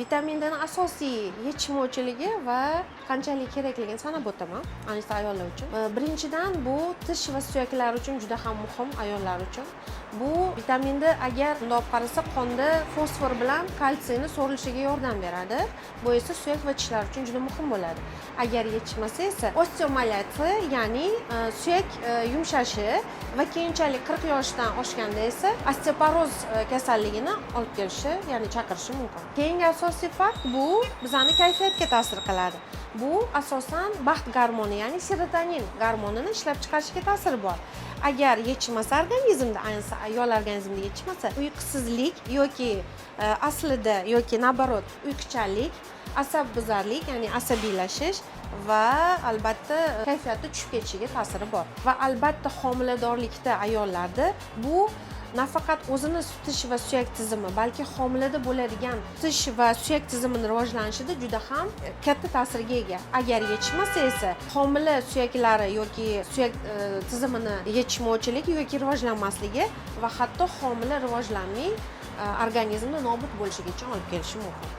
Vitamin D ni asosiy yetishmovchiligi va qanchalik kerakligini sanab o'taman, ayniqsa ayollar uchun. Birinchidan, bu tish va suyaklar uchun juda ham muhim ayollar uchun. Bu vitamin D, agar bundoq olib qarasak, qonda fosfor bilan kalsiyni so'rilishiga yordam beradi. Bu esa suyak va tishlar uchun juda muhim bo'ladi. Agar yetishmasa esa, osteomalyatsiya, ya'ni suyak yumshashi va keyinchalik 40 yoshdan oshganda esa osteoporoz kasalligini olib kelishi, ya'ni chaqirishi mumkin. Keyingi asosiy fakt, bu bizani kayfiyatga ta'sir qiladi. Bu asosan baxt gormoni, ya'ni serotonin gormonini ishlab chiqarishiga ta'siri bor. Agar yetishmasa organizmda, ayniqsa ayol organizmida yetishmasa, uyqusizlik yoki aslida yoki наоборот uyquchanlik, asabbuzarlik, ya'ni asabiylashish va albatta kayfiyati tushib ketishiga ta'siri bor. Va albatta homiladorlikda ayollarda bu nafaqat o'zini tish va suyak tizimi, balki homilada bo'ladigan tish va suyak tizimini rivojlanishida juda ham katta ta'sirga ega. Agar yetishmasa esa, homila suyaklari yoki suyak tizimini yetishmovchiligi yoki rivojlanmasligi va hatto homila rivojlanmay, organizmni nobud bo'lishigacha olib kelishi mumkin.